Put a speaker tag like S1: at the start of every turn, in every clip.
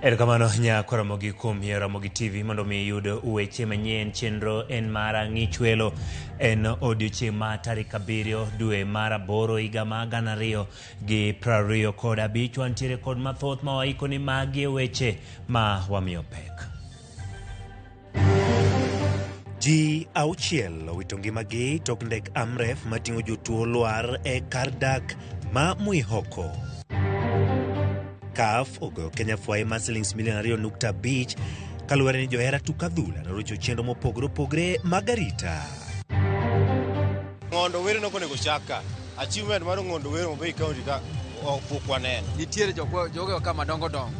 S1: Erokamano nyako Ramogi kuom yiero Ramogi TV mondo mi iyud weche manyien. Chenro en mar Ng'ichwelo. En odiochieng' ma tarik 7 dwe mar 8 higa ma 2025. Wantiere kod mathoth ma waiko ni magi e weche ma wamiyo pek. Ji 6 owito ngimagi tok ndek Amref mating'o jotuo lwar e kar dak ma Mwihoko. CAF ogoyo Kenya fwaye mar silings milion 2.5 kaluwore ni johera tuk adhula norocho chenro mopogore opogore mag arita.
S2: Ng'ondo Were nokonego chak ka. Achievement mar Ng'ondo Were Homabay County ka pok waneno.
S3: Nitiere jogewa ka madongo dongo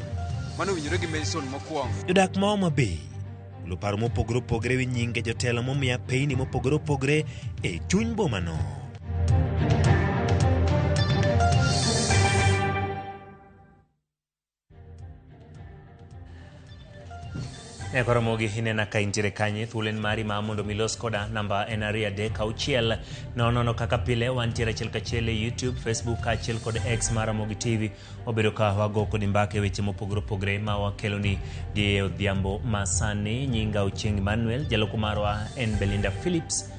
S3: mano owinjore gi Mason mokwongo.
S1: Jodak ma Homa Bay golo paro mopogore opogore ewi nyinge jotelo momiyo apeyni mopogore opogore e chuny bomano. Nyako Ramogi inena ka intiere kanye, thuolo en mari ma mondo milos koda namba en 2 3 6 0 0 kaka pile wantiere achiel kachiel e YouTube, Facebook kaachiel kod X mar Ramogi TV. Wabedo ka wago kodi mbaka e weche mopogore opogore ma wakeloni gi e odhiambo masani. Nyinga Ochieng Emmanuel, jaloko marwa en Belinda Phillips.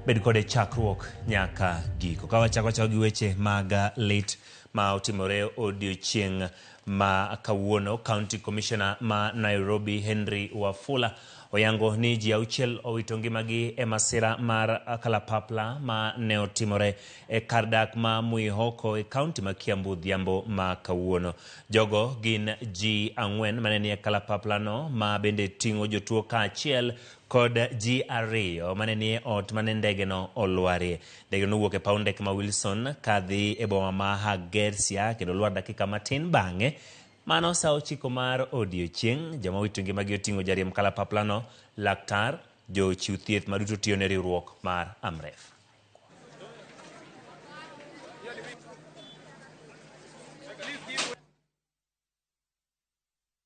S1: Bed kode chakruok nyaka giko. Ka wachako achako gi weche mag lit ma otimore odiochieng' ma kawuono, County Commissioner ma Nairobi Henry Wafula oyango ni ji 6 owito ngimagi e masira mar kalapapla ma ne otimore e kar dak ma Mwihoko e kaunti ma Kiambu odhiambo ma kawuono. Jogo gin ji 4 mane nie kalapapla no ma bende ting'o jotuo kaachiel kod ji 2 mane nie ot mane ndege no olwarie. Ndege nowuok e paw ndeke ma Wilson kadhi e boma ma Hargeisa kendo lwar dakika matin bang'e. Mano sa 9 mar odiochieng', joma owito ngimagi oting'o jariemb kalapapla no, laktar, jochiw thieth maduto tiyo ne riwruok mar Amref.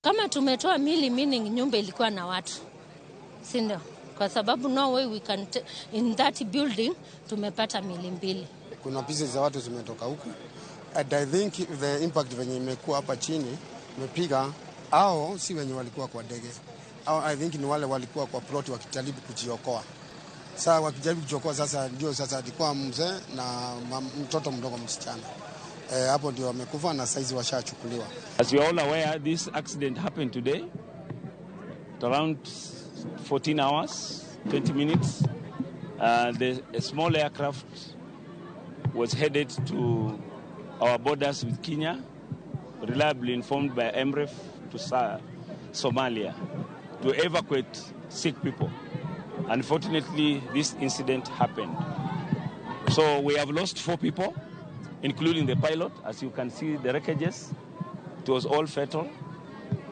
S4: Kama tumetoa mili meaning nyumba ilikuwa na watu, si ndio? Kwa sababu no way we can in that building tumepata mili 2.
S5: Kuna pieces za watu zimetoka huku. And I think the impact venye imekuwa hapa chini imepiga au si wenye walikuwa kwa ndege. Au I think ni wale walikuwa kwa plot wakijaribu kujiokoa. Sasa wakijaribu kujiokoa sasa ndio sasa alikuwa mzee na mtoto mdogo msichana. Hapo ndio wamekufa na saizi washachukuliwa.
S6: As you are all aware, this accident happened today at around 14 hours, 20 minutes. A small aircraft was headed to our borders with Kenya, reliably informed by Amref to Somalia to evacuate sick people. Unfortunately, this incident happened. So we have lost 4 people, including the pilot. As you can see, the wreckages, it was all fatal.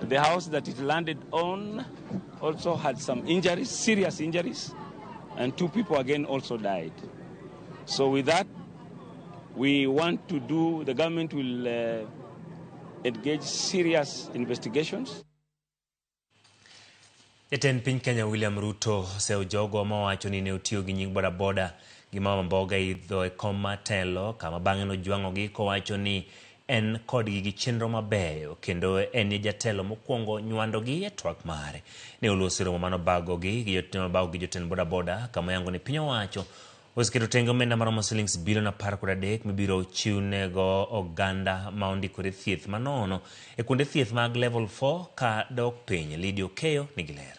S6: The house that it landed on also had some injuries, serious injuries, and 2 people again also died. So with that, we want to do, the government will engage serious investigations.
S1: Jatend piny Kenya William Ruto oseyo jogo mawacho ni ne otiyo gi nying bodaboda gi mama mboga idho e kom mar telo kama bang'e nojwang'ogi kowacho ni en kodgi gi chenro mabeyo kendo en e jatelo mokwongo nywandogi e twak mare. Ne oloso romo manobagogi gi jotend bodaboda kama oyango ni piny owacho oseketo tenge omenda maromo silings bilion 13 mibiro chiwnego oganda ma ondikore thieth manono e kuonde thieth mag level 4 ka dok piny. Lydia Okeyo nigi ler.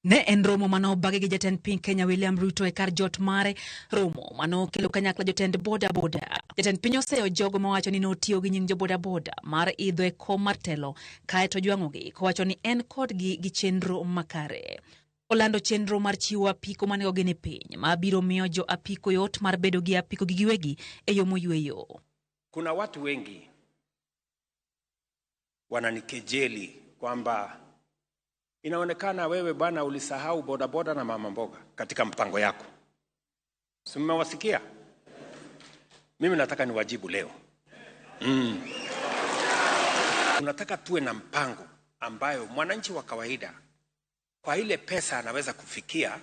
S7: Ne en romo mane obagi gi jatend piny Kenya William Ruto e kar jot mare, romo mane okelo kanyakla jotend bodaboda. Jatend piny oseyo jogo mawacho ni notiyo gi nying jo bodaboda mar idho e kom mar telo kaeto jwang'ogi kowacho ni en kodgi gi chenro makare. Olando chenro mar chiwo apiko manegogi ni piny ma biro miyo jo apiko yot mar bedo gi apiko gi giwegi e yo moyweyo.
S8: Kuna watu wengi wananikejeli kwamba inaonekana wewe bwana ulisahau bodaboda na mama mboga katika mpango yako. Si mmewasikia? Mimi nataka niwajibu leo. Tunataka tuwe na mpango ambayo mwananchi wa kawaida kwa ile pesa anaweza kufikia,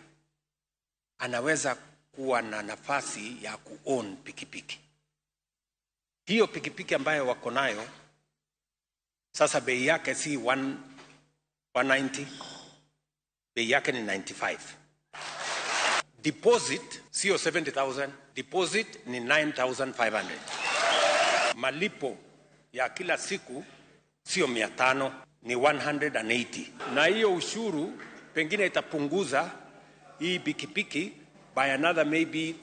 S8: anaweza kuwa na nafasi ya ku-own pikipiki. Hiyo pikipiki ambayo wako nayo Sasa bei yake si 1, 190, bei yake ni 95. Deposit sio 70,000, deposit ni 9,500. Malipo ya kila siku sio 500, ni 180. Na hiyo ushuru pengine itapunguza hii pikipiki by another maybe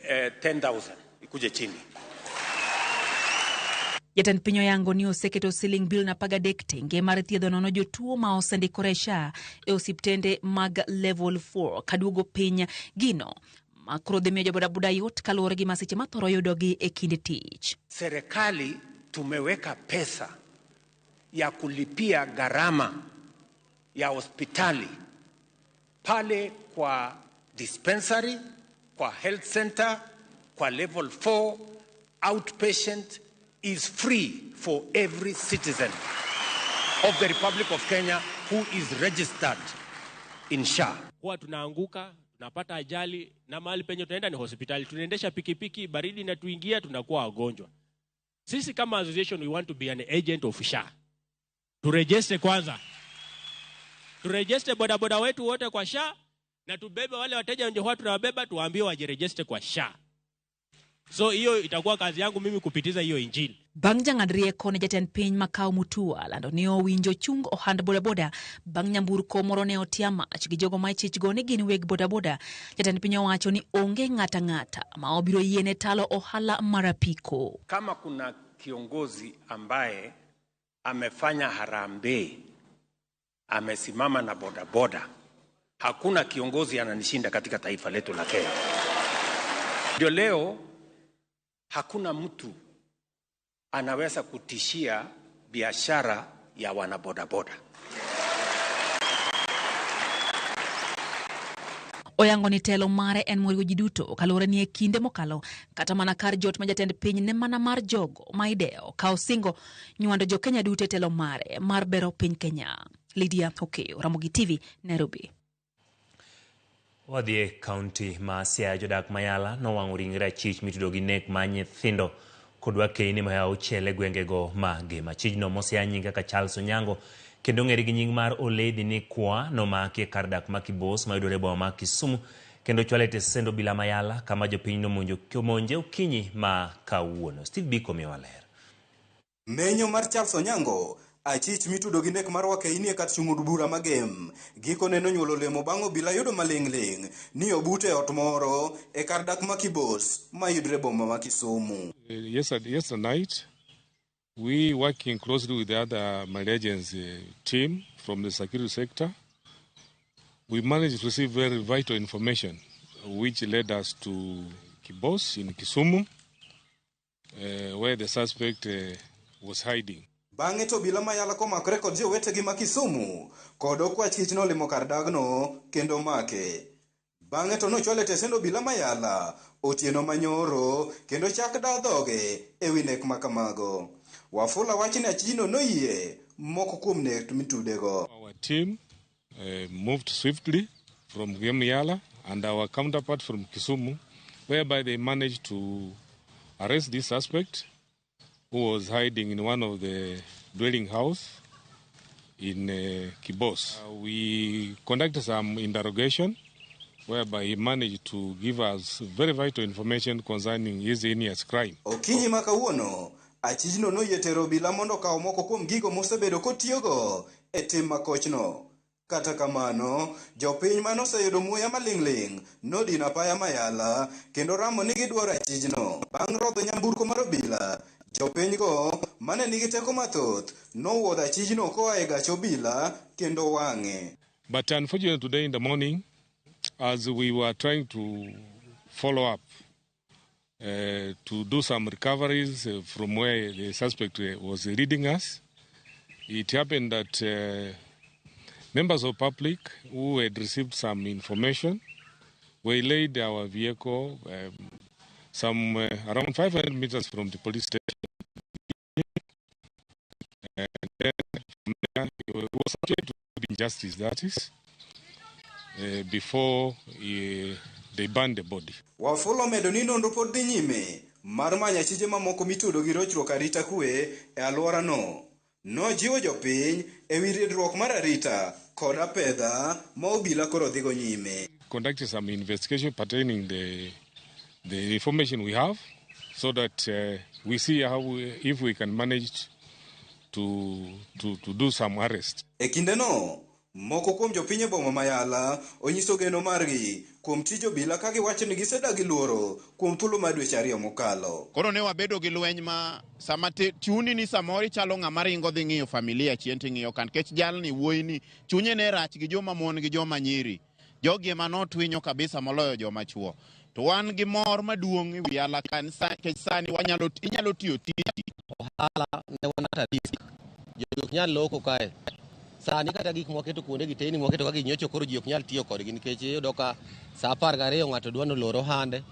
S8: 10,000 ikuje chini.
S7: Jatend piny oyango ni oseketo siling bilion 13 tenge mar thiedho nono jotuo ma osendikore SHA e osiptende mag level 4 kaduogo piny gino ma koro dhi miyo jobodaboda yot kaluwore gi masiche mathoro yudogi e kinde tich.
S8: Serikali tumeweka pesa ya kulipia gharama ya hospitali pale kwa dispensary, kwa health center, kwa level 4 outpatient is free for every citizen of the Republic of Kenya who is registered in SHA.
S9: Huwa tunaanguka, tunapata ajali na mahali penye tunaenda ni hospitali. Tunaendesha pikipiki, baridi inatuingia, tunakuwa wagonjwa. Sisi kama association we want to be an agent of SHA. Turegister kwanza. Turegister bodaboda wetu wote kwa SHA na tubebe wale wateja wenye huwa tunawabeba tuwaambie wajiregister kwa SHA. So hiyo itakuwa kazi yangu mimi kupitiza hiyo injili.
S7: Bang' jang'ad rieko ne jatend piny Makau Mutua lando ni owinjo chung ohand bodaboda bang' nyamburko moro ne otia mach gi jogo ma ichich go ni gin weg bodaboda. Jatend piny owacho ni onge ng'ata ng'ata ma obiro yiene talo ohala mar apiko.
S8: Kama kuna kiongozi ambaye amefanya harambee, amesimama na bodaboda, hakuna kiongozi ananishinda katika taifa letu la Kenya. Ndio leo hakuna mtu anaweza kutishia biashara ya wanabodaboda.
S7: Oyango ni telo mare en moriwo ji duto kaluwore ni e kinde mokalo kata mana kar jot ma jatend piny ne mana mar jogo ma idewo ka osingo nywando jo Kenya duto e telo mare mar bero piny Kenya. Lydia Okeyo, Ramogi TV, Nairobi.
S1: Wadhi e kaunti ma Siaya, jodak Mayala nowang'o ringre achich mitudo gi nek mar nyithindo kod wakeyni mohewo auchiel e gwengego ma Gem. Achijno mosea nying kaka Charles Onyango kendo ong'ere gi nying mar Oledi ni Kwa nomaki e kar dak ma Kibos mayudore e boma ma Kisumu kendo ochwale e tesend obila Mayala kama jopiny nomonje okinyi ma kawuono. Steve Biko miyowa ler.
S10: Menyo mar Charles Onyango, achich mitudo gi nek mar wakeini e kar chung' od bura ma Gem, gikone nonyuolo olemo bang' obila yudo maling'ling' ni obut e ot moro e kar dak ma Kibos mayudre boma ma Kisumu.
S11: Yesterday night, we working closely with the other agency team from the security sector, we managed to receive very vital information, which led us to Kibos in Kisumu, where the suspect was hiding.
S10: Bang'e to obila Mayala komakore kod jowetegi ma Kisumu kod okwach kich nolimo kar dagno kendo make. Bang'e to nochwale e tesend obila Mayala otieno manyoro kendo chak da dhoge ewi nek makamago. Wafula wacho ni achijno noyie moko kuom nek mitudego.
S11: Our team moved swiftly from Gem Yala and our counterpart from Kisumu, whereby they managed to arrest this suspect who was hiding in one of the dwelling house in Kibos. We conducted some interrogation whereby he managed to give us very vital information concerning his heinous crime.
S10: Okinyi ma kawuono, achijno noyie tero obila mondo okaw moko kuom gigo mosebedo kotiyogo e tim makochno. Kata kamano, jopiny manoseyudo muya maling'ling' nodino apaya Mayala kendo ramo ni gidwaro achijno. Bang' rodho nyamburko mar obila, jopinygo mane nigi teko mathoth nowuodho achijno koa e gach obila kendo wang'e.
S11: But unfortunately today in the morning, as we were trying to follow up to do some recoveries from where the suspect was leading us, it happened that members of public who had received some information waylaid our vehicle some around 500 meters from the police station. And then from there, he was subject to injustice, that is, before they burned the body.
S10: Wafula omedo ni nonro pod dhi nyime mar manyo achije mamoko mitudo gi rochruok arita kwe e alworano. Nojiwo jopiny e wi ridruok mar arita kod apedha ma obila koro dhigo nyime.
S11: Conducted some investigation pertaining the information we have so that we see if we can manage to do some arrest.
S10: E kindeno, moko kuom jopiny e boma ma Yala onyiso geno margi kuom tij obila ka giwacho ni gisedagi luoro kuom thuolo mar dweche 2 mokalo.
S12: Koro ne wabedo gi lweny ma sama chuni ni samoro ichalo ng'ama ringo dhi ng'iyo familia chien ting'iyo kan nikech jalni wuoyi ni chunye ne rach gi joma mon gi joma nyiri. Jogi ema notwinyo kabisa moloyo joma chuo. To wan gi mor maduong' e wi Yala ka nikech sani inyalo tiyo tiji.
S13: Ohala ne wan at a risk. Jogi ok nyal loko kae. Sani kata gik mwaketo kuonde gi teyni mwaketo ka ginyocho koro ji ok nyal tiyo kodgi nikech iyudo ka sa 12 ng'ato dwa nolor ohande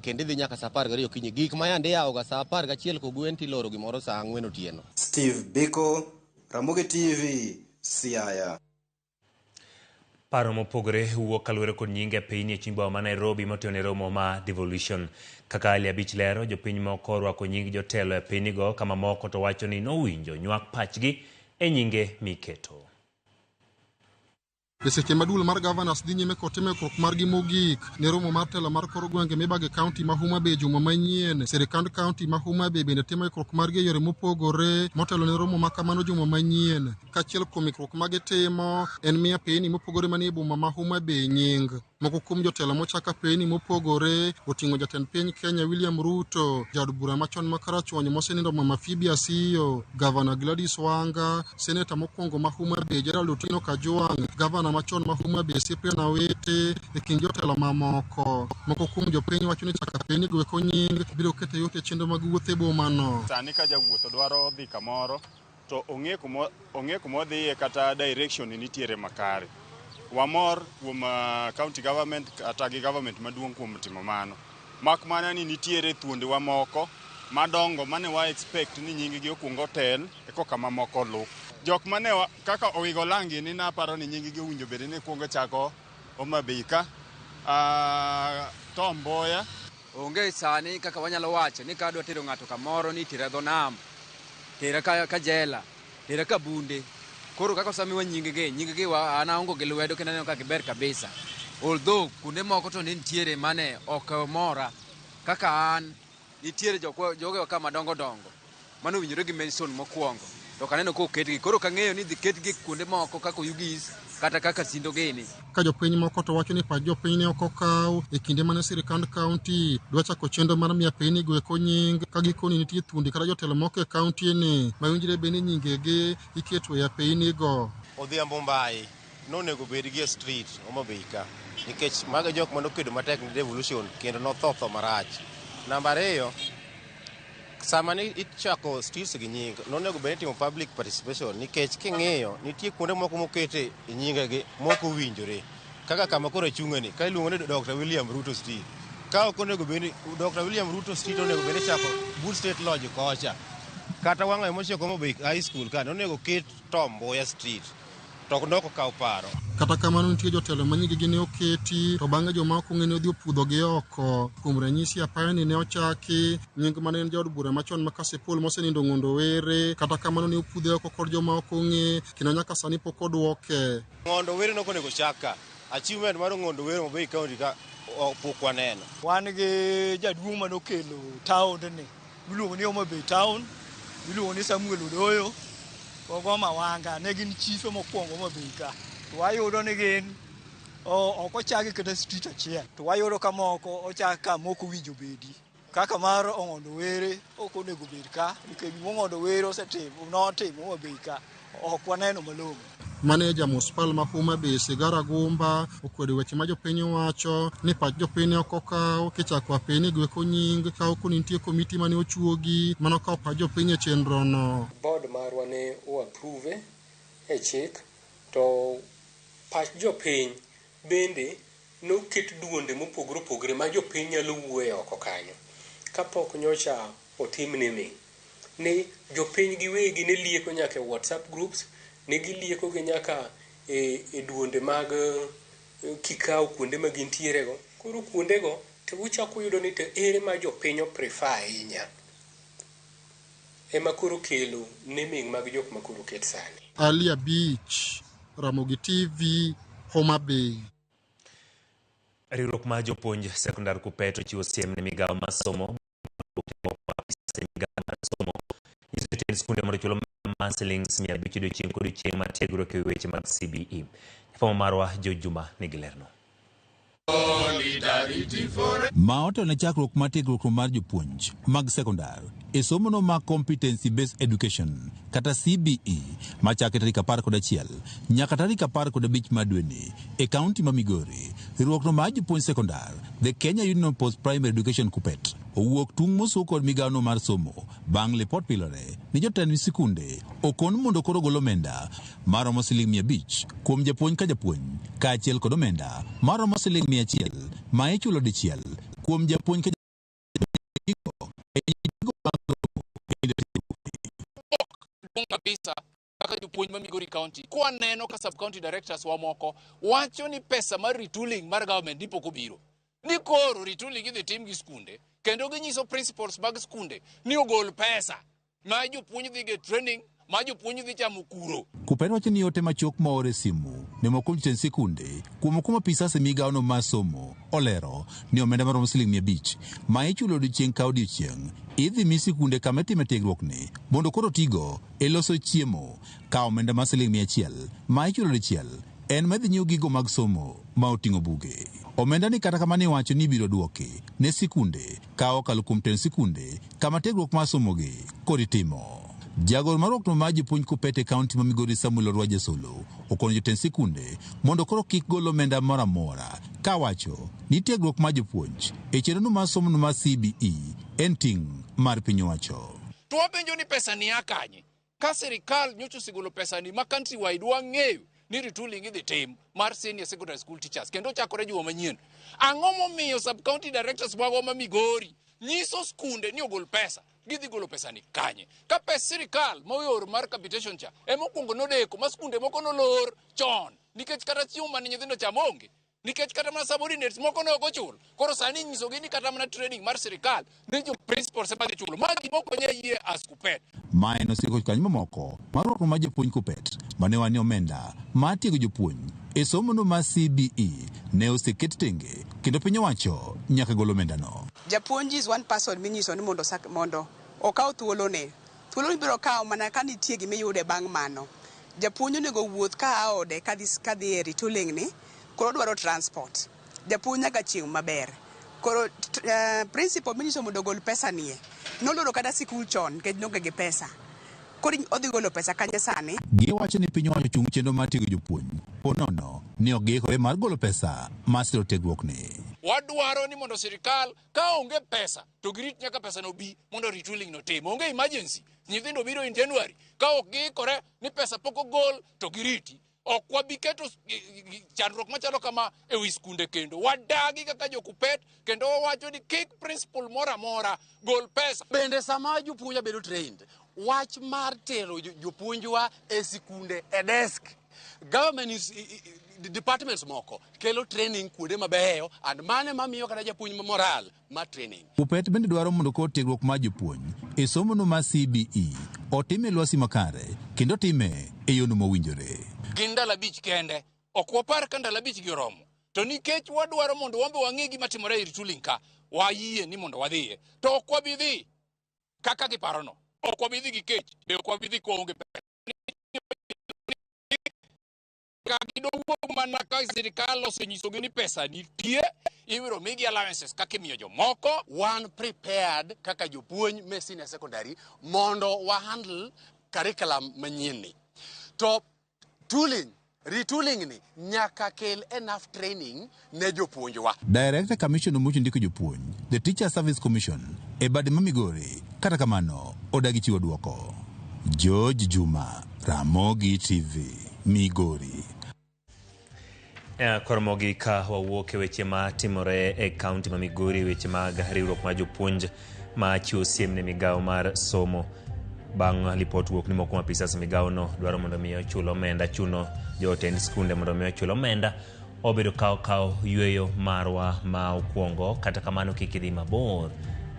S13: kendo idhi nyaka sa 12 okinyi. Gik ma yande iyawoga sa 11 kogwen tiloro gimoro sa 4 otieno.
S10: Steve Biko, Ramogi TV, Siaya.
S1: Paro mopogore wuok kaluwore kod nyinge e piny e chuny boma ma Nairobi motelo ne romo ma devolution. Kaka Ali Abich lero, jopiny moko orwako nying jotelo e pinygo ka mamoko to wacho ni nowinjo nywak pachgi e nyinge miketo.
S5: E seche ma duol mar governors dhi nyime kod timo ikruok margi mogik ne romo mar telo mar kor gwenge mibage kaunti ma Homa Bay juma manyien, sirikand kaunti ma Homa Bay bende timo ikruok margi e yore mopogore motelo ne romo ma kamano juma manyien. Kaachiel kuom ikruok ma gitimo en miyo apeyni mopogore manie boma ma Homa Bay nying. Moko kuom jotelo mochak apeyni mopogore oting'o jatend piny Kenya William Ruto, jaod bura machon ma Karachuonyo mosenindo Mama Phoebe Asiyo, Gavana Gladys Wanga, seneta mokwongo ma Homa Bay Gerald Otieno Kajwang', gavana machon ma Homa Bay Cyprian Awiti, e kind jotelo mamoko. Moko kuom jopiny wacho ni chako apeyni go eko nying biro keto yot e chenro mag wuoth e bomano.
S14: Sani ka jawuoth dwaro dhi kamoro to ong'e kuma odhiye kata direction nitiere makare. Wamor kuom county government kata gi government maduong' kuom timo mano. Mak mana ni nitiere thuondewa moko madongo mane wa expect ni nying gi okuong otel ekoka mamoko luw. Jok mane kaka Owigo Langi ni naparo ni nying gi owinjo bed ni kuongo chako Homa Bay ka, Tom Mboya.
S3: Onge sani kaka wanyalo wacho ni ka adwa tero ng'ato kamoro ni tera dho nam, tera ka jela, tera ka bunde. Koro kaka osemiwa nying gi an aongo gi lwedo kendo aneno ka giber kabisa. Although kuonde moko to ne nitiere mane ok mora kaka an nitiere jogewa ka madongo dongo mano owinjore gi mention mokwongo to ok aneno koketgi. Koro ok ang'eyo ni dhi ketgi kuonde moko kaka Oyugis kata kaka Sindo gini.
S5: Ka jopiny moko to wacho ni pach jopiny ne ok okaw e kinde mane sirikand kaunti dwa chako chenro mar miyo apeyni go eko nying ka gikoni nitie thuondi kata jotelo moko e kaunti ni ma winjre bende nyingegi iketo e apeyni go.
S2: Odhiambo Mbai nonego bed gi e street Homa Bay ka nikech mago jok manokedo matek ne devolution kendo notho tho marach. Namba 2, sama ne ichako streets gi nying nonego bed ni itimo public participation nikech king'iyo nitie kuonde moko mokete e nyingegi mok owinjore kaka kama koro achung'e ni ka iluongo ni Dr. William Ruto Street. Ka ok onego bed ni Dr. William Ruto Street onego bed ni ichako but State Lodge kocha. Kata wang'ayo mochako Homa Bay High School ka nonego ket Tom Mboya Street to nok okaw paro.
S5: Kata kamano nitie jotelo ma nyingegi ne oketi to bang'e joma ok ong'e ne odhi opudhogi oko. Kuom ranyisi apayani ne ochaki nying mane en jaod bura machon ma Kasipul mosenindo Ng'ondo Were, kata kamano ne opudhe oko kod joma ok ong'e kendo nyaka sani pok odwoke.
S2: Ng'ondo Were nok onego chak ka. Achievement mar Ng'ondo Were Homa Bay County ka pok waneno.
S15: Wan gi jaduong' manokelo town ni miluongo ni Homa Bay Town, miluongo ni Samuel Odoyo, Ogoma Wanga ne gin chife mokwongo Homa Bay ka. To wayudo ni gin ok ochagi kata street achiel. To wayudo ka moko ochak ka mok owinjo bedi. Kaka mar Ong'ondo Were ok onego bed ka nikech gima Ong'ondo Were osetimo notimo Homa Bay ka ok waneno malong'o.
S5: Maneja municipal ma Homa Bay Sigara Gumba okwedo weche ma jopiny wacho ni pach jopiny ne ok okaw kichako apeyni go eko nying ka ok nitie komiti mane ochuogi manokawo pach jopiny e chenro no.
S16: Board marwa ne o-approve e chik to pach jopiny bende noket duonde mopogore opogore ma jopiny nyalo wuoye oko kanyo kapok nyocha otim naming ni jopiny giwegi ne lieko nyaka e WhatsApp groups, ne gilieko gi nyaka e duonde mag kikao kuonde ma gintiere go. Koro kuonde go to uchako yudo ni to ere ma jopiny o prefer ahinya. ema koro kelo naming mag jok ma koro oket sani.
S5: Ali Abich, Ramogi TV, Homa Bay.
S1: Riwruok mar jopuonj sekondar KUPPET ochiwo siem ne migawo mar somo migawo mar somo nyiso jotend skunde mondo ochul omenda mar siling 500 odiochieng' kodiochieng' mar tiegruok e weche mag CBE. Jafwambo marwa George Juma nigi lerno.
S17: Ma otelo ne chakruok mar tiegruok mar jopuonj mag sekondar e somono mar Competency Based Education kata CBE machakre tarik 11 nyaka tarik 15 mar dweni e kaunti ma Migori. Riwruokno mar jopuonj sekondar, The Kenya Union of Post Primary Education KUPPET, owuok tung' mosuo kod migawono mar somo bang' lipot pilore ni jotend sikunde okon mondo koro gol omenda maromo siling 500 kuom japuonj ka japuonj kaachiel kod omenda maromo siling 100 ma ichulo dichiel kuom japuonj ka
S18: duong' kabisa kaka jopuonj ma Migori County kwaneno ka sub county directors wa moko wacho ni pesa mar retooling mar government ni pok obiro ni koro retooling idhi tim gi skunde kendo ginyiso principals mag skunde ni ogol pesa ma jopuonj dhi get training ma jopuonj dhi chamo kuro.
S17: KUPPET wacho ni ote machuok ma oor e simu ne moko kuom jotend sikunde kuom kuma apisas e migawono mar somo olero ni omenda maromo siling 500 ma ichulo odiochieng' ka odiochieng' idhi mi sikunde kama itime tiegruokni mondo koro otigo e loso chiemo ka omenda mar siling 100 ma ichulo dichiel en ma idhi nyiew gigo mag somo ma oting'o buge. Omenda ni kata kamano iwacho ni ibiro duoki ne sikunde ka okalo kuom tend sikunde kama tiegruok mar somogi koro itimo. Jagoro mar riwruokno mar jopuonj KUPPET e kaunti ma Migori Samuel Orwa Jasolo okono jotend sikunde mondo koro kik gol omenda moro amora kawacho ni tiegruok mar jopuonj e chenrono mar somono mar CBE en ting' mar piny owacho.
S18: To wapenjo ni pesa ni a kanye? Ka sirikal nyocha osegolo pesa ni ma country wide wang'eyo ni retooling idhi tim mar senior secondary school teachers kendo ochakore juma manyien. Ang'o momiyo sub county directors magwa ma Migori nyiso skunde ni ogol pesa? Gidhi golo pesa ni kanye? Ka pes sirikal ma oyor mar capitation cha ema okwongo nodeko ma skunde moko nolor chon nikech kata chiemo mane nyithindo chamo onge. Nikech kata mana subordinates moko ne ok ochul. Koro sani inyisogi ni kata mana training mar sirikal ni jo principals ema dhi chulo. Ma gima ok wanyal yie as KUPPET.
S17: Mae nosiko jokanyo mamoko mar riwruok mar jopuonj KUPPET mane wacho ni omenda mar tiego jopuonj e somono mar CBE ne oseket tenge kendo piny owacho nyaka gol omendano.
S19: Japuonj is one person minyiso ni mondo mondo okaw thuolone. Thuolo ibiro kawo mana ka nitie gima iyude bang' mano. Japuonj onego owuoth ka a ode kadhi kadhi e retooling ni, koro odwaro transport. Japuonj nyaka chiem maber. Koro principal minyiso mondo ogol pesa nie, noloro kata sikul chon nikech noonge gi pesa. Koro odhi golo pesa kanye sani?
S17: Giwacho ni piny owacho ochung chenro mar tiego jopuonj po nono ni ok giikore mar golo pesa mar siro tiegruokni.
S18: Wadwaro ni mondo sirikal ka onge pesa to girit nyaka pesa no bi mondo retooling no tim. Onge emergency. Nyithindo biro in January. Ka ok giikore ni pesa pok ogol to giriti. Ok wabi keto chandruok machalo kama e wi skunde kendo. Wadagi kaka jo KUPPET kendo wawacho ni kik principal moro amora gol pesa.
S20: Bende sama jopuonj bedo trained, wach mar tero jopuonjwa e sikunde e desk, government is, departments moko kelo training kuonde mabeyo and mano ema miyo kata japuonj ma moral mar training.
S17: KUPPET bende dwaro mondo kor tiegruok mar jopuonj e somono mar CBE otime e lwasi makare kendo otime e yono mowinjore.
S18: Gin ndalo 5 kende, ok wapar ka ndalo 5 gi oromo. To nikech wadwaro mondo wan be wang'e gima timore e retooling ka, wayie ni mondo wadhiye. To ok wabi dhi kaka giparono. Ok wabi dhi gi kech, be ok wabi dhi kwaonge pesa. Gidowuog mana ka sirikal osenyisogi ni pesa nitie, ibiro migi allowances kaka imiyo jomoko.
S20: Wan prepared kaka jopuonj me senior secondary mondo wa handle curriculum manyien ni. To tooling, retooling ni nyaka kel enough training ne jopuonjwa.
S17: Director Commission omucho ndiko jopuonj, The Teacher Service Commission, e bade ma Migori, kata kamano odagi chiwo dwoko. George Juma, Ramogi TV, Migori.
S1: Koromogi ka wawuok e weche ma timore e kaunti ma Migori, weche mag riwruok mar jopuonj ma chiwo siem ne migawo mar somo bang' lipot wuok ni moko kuom apisas migawono dwaro mondo mi ochul omenda, chuno jotend skunde mondo mi ochul omenda. Obedo ka okawo yueyo marwa ma okwongo, kata kamano kik idhi mabor,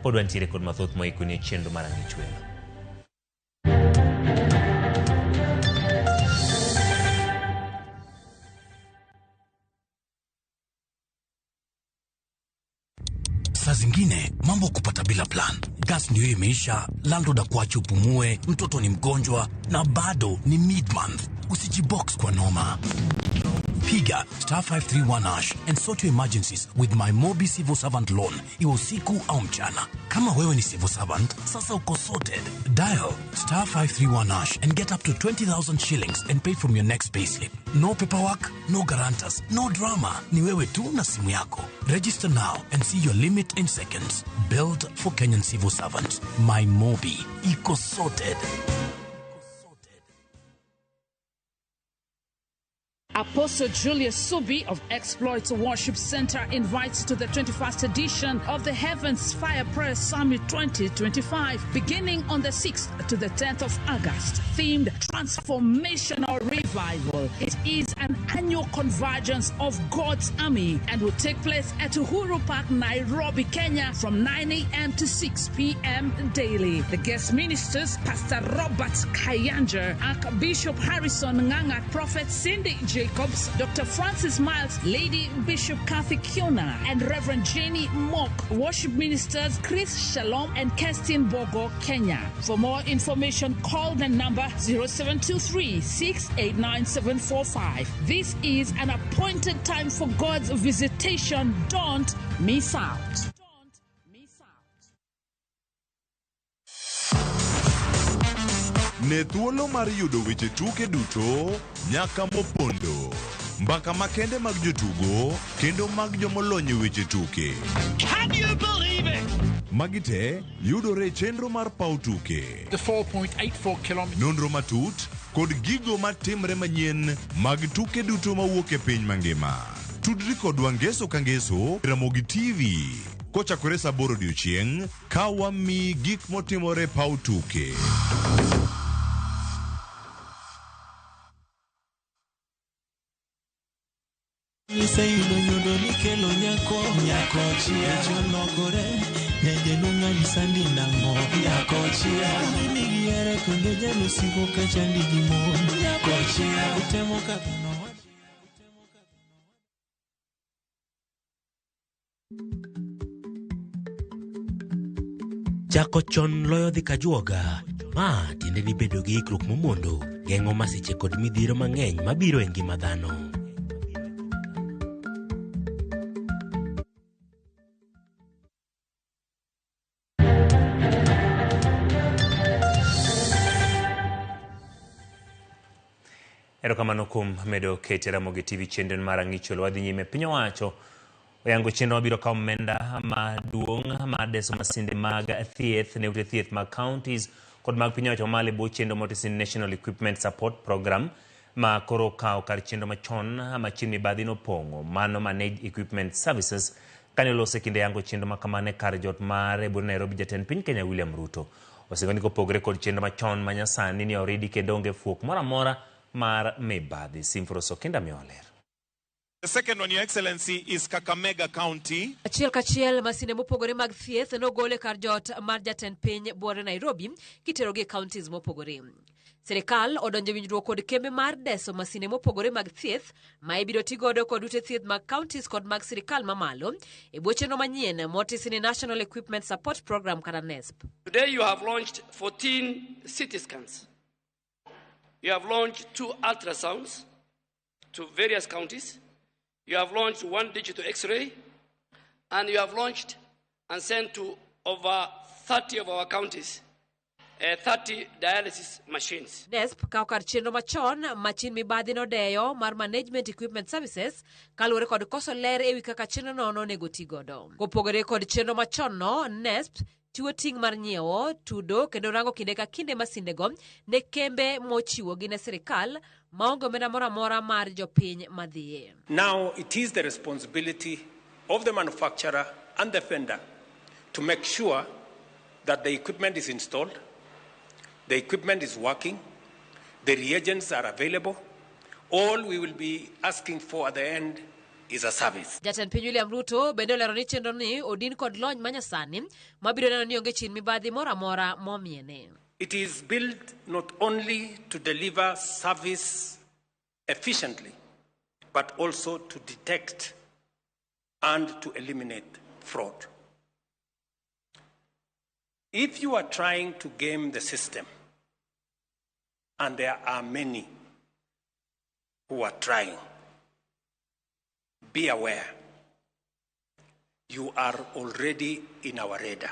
S1: pod wantiere kod mathoth moikoni e chenro mar Ang'ech Welo.
S21: Saa zingine mambo kupata bila plan. Gas ndio imeisha, landlord akuache upumue, mtoto ni mgonjwa na bado ni mid month. Usijibox kwa noma. Piga star 531 hash and sort your emergencies with my Mobi Civil Servant Loan, iwe usiku au mchana. Kama wewe ni civil servant, sasa uko sorted. Dial star 531 hash and get up to 20,000 shillings and pay from your next payslip. No paperwork, no guarantors, no drama. Ni wewe tu na simu yako. Register now and see your limit in seconds. Built for Kenyan civil servants. My Mobi. Iko sorted.
S22: Apostle Julius Subi of Exploits Worship Center invites to the 21st edition of the Heavens Fire Prayer Summit 2025, beginning on the 6th to the 10th of August, themed Transformational Revival. It is an annual convergence of God's army and will take place at Uhuru Park, Nairobi, Kenya, from 9 a.m. to 6 p.m. daily. The guest ministers, Pastor Robert Kayanja, Archbishop Harrison Nganga, Prophet Cindy Jacobs, Dr. Francis Miles, Lady Bishop Kathy Kiona, and Reverend Jenny Mock. Worship ministers Chris Shalom and Kerstin Bogo, Kenya. For more information, call the number 0723 689 745. This is an appointed time for God's visitation. Don't miss out.
S23: Ne thuolo mar yudo weche tuke duto nyaka mopondo, mbaka makende mag jotugo kendo mag jomolony e weche tuke.
S24: Can you believe it?
S23: Magi te yudore e chenro mar paw tuke.
S24: The 4.84 kilometers.
S23: Nonro matut kod gigo matimre manyien mag tuke duto mawuok e piny mangima. Tudri kodwa ngeso ka ngeso Ramogi TV kochakore saa 8 odiochieng' ka wamiyi gik motimore e paw tuke.
S25: Iseyudo nyodo mikelo nyako nyako chia Jolokore nyajaluo ng'ani sandi nang'o nyako chia Nigi here kendo jalusigo ka chandi gi mon nyako chia Utemo kadho nowacho.
S26: Chako chon loyo dhi kajuoga. Ma tiende ni bedo gi ikruok momondo geng'o masiche kod midhiero mang'eny mabiro e ngima dhano.
S1: Erokamano kuom medo kete Ramogi TV chenro mar ang'icholo. Wadhi nyime. Piny owacho oyango chenro mabiro kawo omenda maduong' mar deso masinde mag thieth ne ute thieth mag counties kod mag piny owacho mamalo e bwo chenro motisi National Equipment Support Program ma koro okawo kar chenro machon ma chien mibadhi nopong'o mano Managed Equipment Services. Kane olose e kinde yango chenro makamano e kar jot mare e Nairobi, jatend piny Kenya William Ruto osingo ni kopogore kod chenro machon ma nyasani ni oridi kendo onge fuok moro amora mar mibadhi. Simfros Okinda miyo ler.
S27: The second one, Your Excellency, is Kakamega County.
S28: Achiel kachiel masinde mopogore mag thieth nogol e kar jot mar jatend piny buore Nairobi kiterogi e counties mopogore. Sirikal odonjo e winjruok kod kembe mar deso masinde mopogore mag thieth ma ibiro ti godo kod ute thieth mag counties kod mag sirikal mamalo e bwo chenro manyien motisi ni National Equipment Support Program kata NESP.
S29: Today you have launched 14 CT scans. You have launched 2 ultrasounds to various counties. You have launched 1 digital X-ray, and you have launched and sent to over 30 of our counties 30 dialysis machines.
S28: NESP kawo kar chenro machon ma chin mibadhi nodeyo mar Management Equipment Services kaluwore kod koso ler ewi kaka chenro no nonego ti godo. Kopogore kod chenro machon no, NESP chiwo ting' mar nyiewo, tudo kendo rango kinde ka kinde masindego ne kembe mochiwogi ne sirikal maonge omenda moro amora mar jopiny madhiye.
S8: Now it is the responsibility of the manufacturer and the vendor to make sure that the equipment is installed, the equipment is working, the reagents are available. All we will be asking for at the end is a service.
S28: Jatend piny William Ruto bende olero ni chenro ni odin kod lony manyasani mabiro neno ni onge chin mibadhi moro amora momiene.
S8: It is built not only to deliver service efficiently, but also to detect and to eliminate fraud. If you are trying to game the system, and there are many who are trying, be aware you are already in our radar.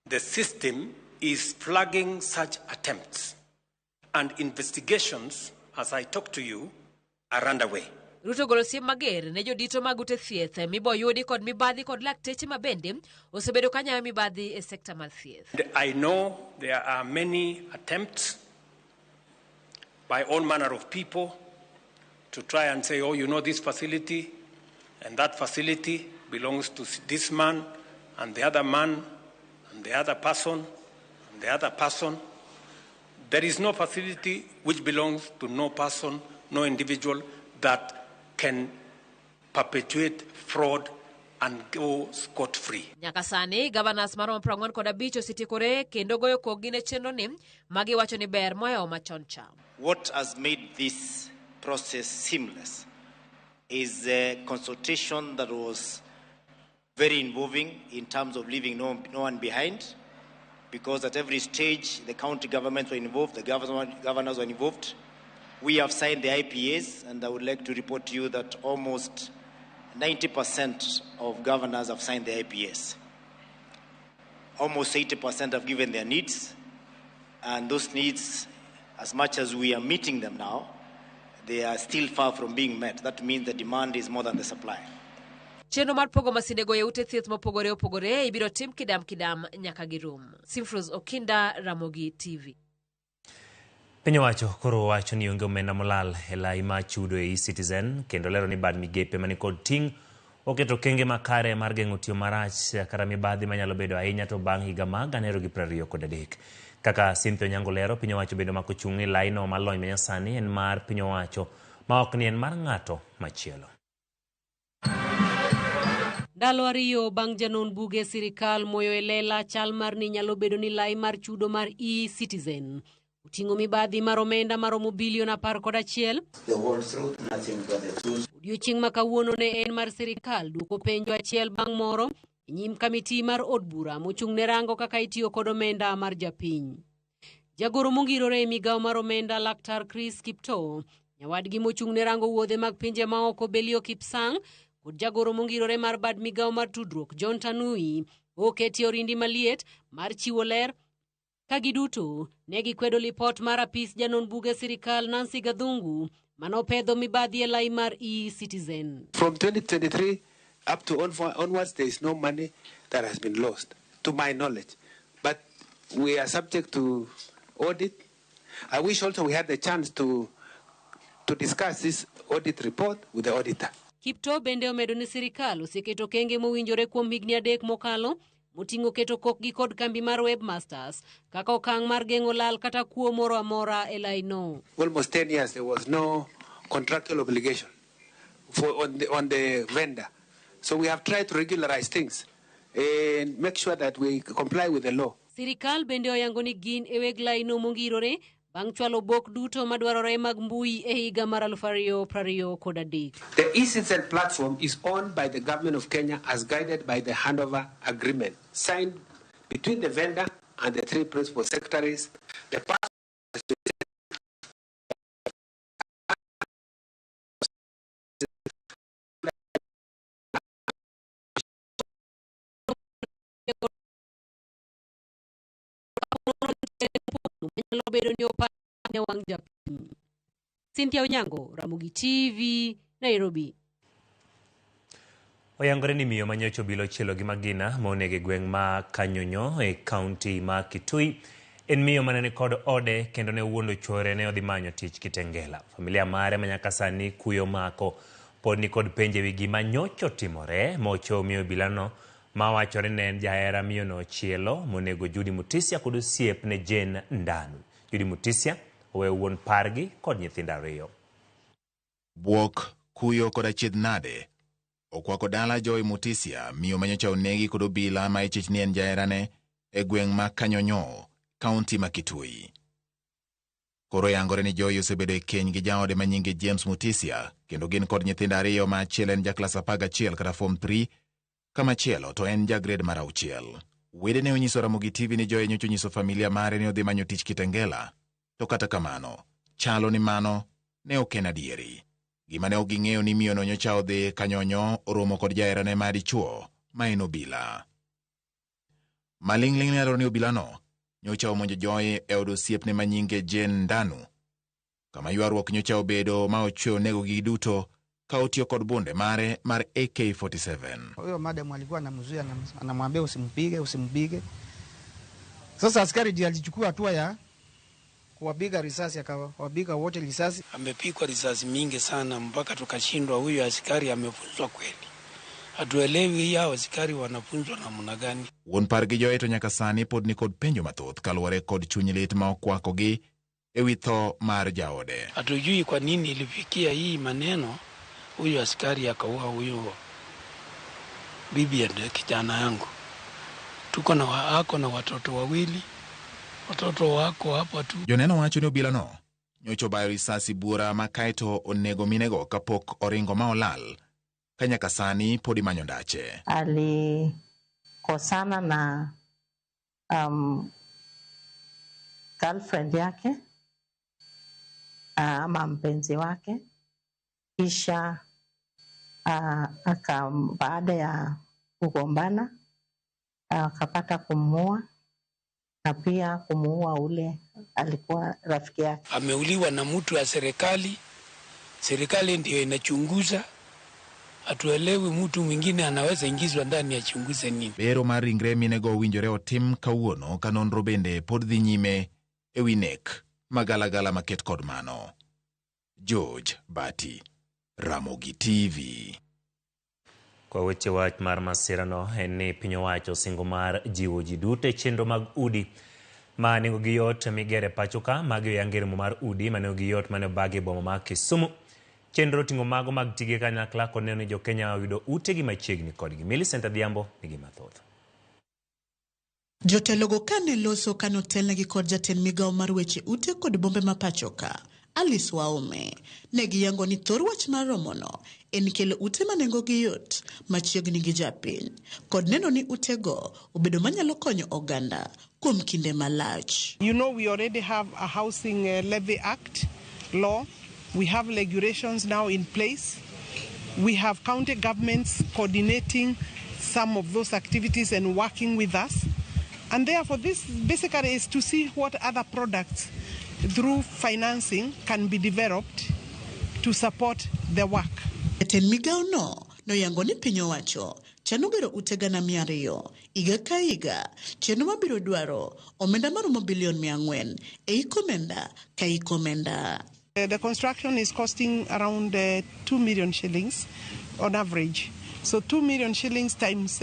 S8: The system is flagging such attempts, and investigations, as I talk to you, are underway.
S28: Ruto ogolo siem mager ne jodito mag ute thieth miboyudi kod mibadhi kod lakteche ma bende osebedo ka nyayo mibadhi e sekta mar thieth.
S8: And I know there are many attempts by all manner of people to try and say, oh, you know, this facility and that facility belongs to this man and the other man and the other person and the other person. There is no facility which belongs to no person, no individual that can perpetuate fraud and go scot-free.
S28: Nyaka sani, governors maromo 45 osetiekore kendo goyo koggi ne chenro ni magiwacho ni ber mohewo machon cha.
S4: What has made this process seamless is a consultation that was very involving in terms of leaving no one behind, because at every stage the county governments were involved, the governors were involved. We have signed the IPAs, and I would like to report to you that almost 90% of governors have signed the IPAs. Almost 80% have given their needs, and those needs, as much as we are meeting them now, they are still far from being met. That means the demand is more than the supply.
S28: Chenro mar pogo masindego e ute thieth mopogore opogore ibiro tim kidam kidam nyaka girum. Simfros Okinda, Ramogi TV.
S1: Piny owacho koro wacho ni onge omenda molal e lai ma chudo e eCitizen kendo lero ni bad migepe manikod ting' oketo okenge makare mar geng'o tiyo marach kata mibadhi manyalo bedo ahinya to bang' higa mag 2023. Kaka Cynthia Onyango lero, piny owacho bende omako chung' ni laino malony manyasani en mar piny owacho ma ok ni en mar ng'ato machielo.
S6: Ndalo ariyo bang' janon buge sirikal moyo e lela chal mar ni nyalo bedo ni lai mar chudo mar eCitizen oting'o mibadhi mar omenda maromo bilion 11.
S7: The whole truth, nothing but the truth.
S6: Odiochieng' ma kawuono ne en mar sirikal duoko penjo achiel bang' moro e nyim kamiti mar od bura mochung' ne rango kaka itiyo kod omenda mar japiny. Jagoro mongirore e migawo mar omenda Laktar Chris Kiptoo, nyawadgi mochung' ne rango wuodhe mag pinje maoko Belio Kipsang' kod jagoro mongirore mar bad migawo mar tudruok John Tanui oketi orindi maliet mar chiwo ler ka giduto ne gikwedo lipot mar apis janon buge sirikal Nancy Gathungu manopedho mibadhi e lai mar eCitizen.
S9: From 2023 up to onwards, there is no money that has been lost, to my knowledge. But we are subject to audit. I wish also we had the chance to discuss this audit report with the auditor.
S6: Kiptoo bende omedo ni sirikal oseketo okenge mowinjore kuom higni 3 mokalo moting'o keto kokgi kod kambi mar Webmasters kaka okang' mar geng'o lal kata kuo moro amora e laino.
S9: Almost 10 years there was no contractual obligation on the vendor. So we have tried to regularize things and make sure that we comply with the law.
S6: Sirikal bende oyango ni gin e weg laino mongirore bang' chwalo bok duto madwarore mag mbui e higa mar 2023.
S9: The eCitizen platform is owned by the government of Kenya as guided by the handover agreement signed between the vendor and the 3 principal secretaries. The
S6: bedo ni opane wang' japiny. Cynthia Onyango, Ramogi TV, Nairobi.
S1: Oyangore ni miyo manyocha obilo chielo gi magina ma onego e gweng' ma Kanyonyo e kaunti ma Kitui en miyo mane ni kod ode kendo ne owuondo chuore ne odhi manyo tich Kitengela. Familia mare ma nyaka sani kuyo mako pod ni kod penjo ewi gima nyocha otimore mocho miyo obilano ma wachore ne en jahera miyono chielo monego Judy Mutisia kod osiepne Jane Ndanu. Judy Mutisia oweyo wuon pargi kod nyithindo 2.
S10: Bwok, kuyo kod achiedh nade okwako dala Joy Mutisia, miyo manyocha onegi kod obila ma ichich ni en jaherane e gweng' ma Kanyonyo, kaunti ma Kitui. Koro yangore ni Joy osebedo e keny gi jaode ma nyinge James Mutisia kendo gin kod nyithindo 2 ma achiel en ja klas 11 kata form 3 kamachielo to en ja grade mar 6. Wedene onyiso Ramogi TV ni Joy nyocha onyiso familia mare ni odhi manyo tich Kitengela, to kata kamano, chalo ni mano ne ok en adieri. Gima ne ok ging'eyo ni miyono nyocha odhi Kanyonyo oromo kod jaherane ma dichuo ma en obila. Maling'ling' nenore ni obilano nyocha omonjo Joy e od osiepne ma nyinge Jane Ndanu, kama ywaruok nyocha obedo ma ochwe onegogi duto ka otiyo kod bunde mare mar AK-47.
S2: Huyo madam alikuwa anamzuia, anamwambia usimpige, usimpige. Sasa askari ndiye alichukua hatua ya kuwapiga risasi, akawapiga wote risasi.
S3: Amepigwa risasi mingi sana mpaka tukashindwa, huyu askari amefunzwa kweli? Hatuelewi hao askari wanafunzwa namna gani.
S10: Wuon pargi Joy to nyaka sani pod nikod penjo mathoth kaluwore kod chuny lit ma okwakogi ewi tho mar jaode.
S3: Hatujui kwa nini ilifikia hii maneno, huyu askari akaua huyu bibi ya kijana yangu. Tuko na ako na watoto wawili, watoto wako hapa tu.
S10: Joneno wacho ni obilano nyocha obayo risasi buora ma kaeto onego minego kapok oringo ma olal ka nyaka sani pod imanyo ndache.
S5: Alikosana na girlfriend yake ama mpenzi wake, kisha baada ya kugombana akapata kumuua na pia kumuua ule alikuwa rafiki yake.
S3: Ameuliwa na mtu wa serikali, serikali ndio inachunguza. Hatuelewi mtu mwingine anaweza ingizwa ndani achunguze nini.
S10: Bero mar ringre minego owinjore otim kawuono ka nonro bende pod dhi nyime ewi nek magalagala maket kod mano. George Bati, Ramogi TV.
S1: Kwa weche wach mar masirano en ni piny owacho singo mar jiwo ji duto e chenro mag udi ma nengogi yot migero e pacho ka. Magi oyangi romo mar udi ma nengogi yot mane obagi e boma ma Kisumu. Chenro oting'o mago mag tije kanyakla kod neno ni jokenya oyudo utegi machiegni kodgi. Millicent Adhiambo nigi mathoth.
S11: Jotelogo kane loso kanotelnegi kod jatend migawo mar weche ute kod bombe ma pacho ka, Alice Waume, ne giyango ni thor wach mar romono en kelo ute ma nengogi yot machiegni gi japiny kod neno ni utego obedo manyalo konyo oganda kuom kinde malach.
S12: You know, we already have a Housing Levy Act law. We have regulations now in place. We have county governments coordinating some of those activities and working with us. And therefore, this basically is to see what other products through financing can be developed to support the work.
S11: Jatend migawo no noyango ni piny owacho chano gero ute 200,000 higa ka higa, chenro mabiro dwaro omenda maromo bilion 400 e hik omenda ka hik omenda.
S12: The construction is costing around 2 million shillings on average. So 2 million shillings times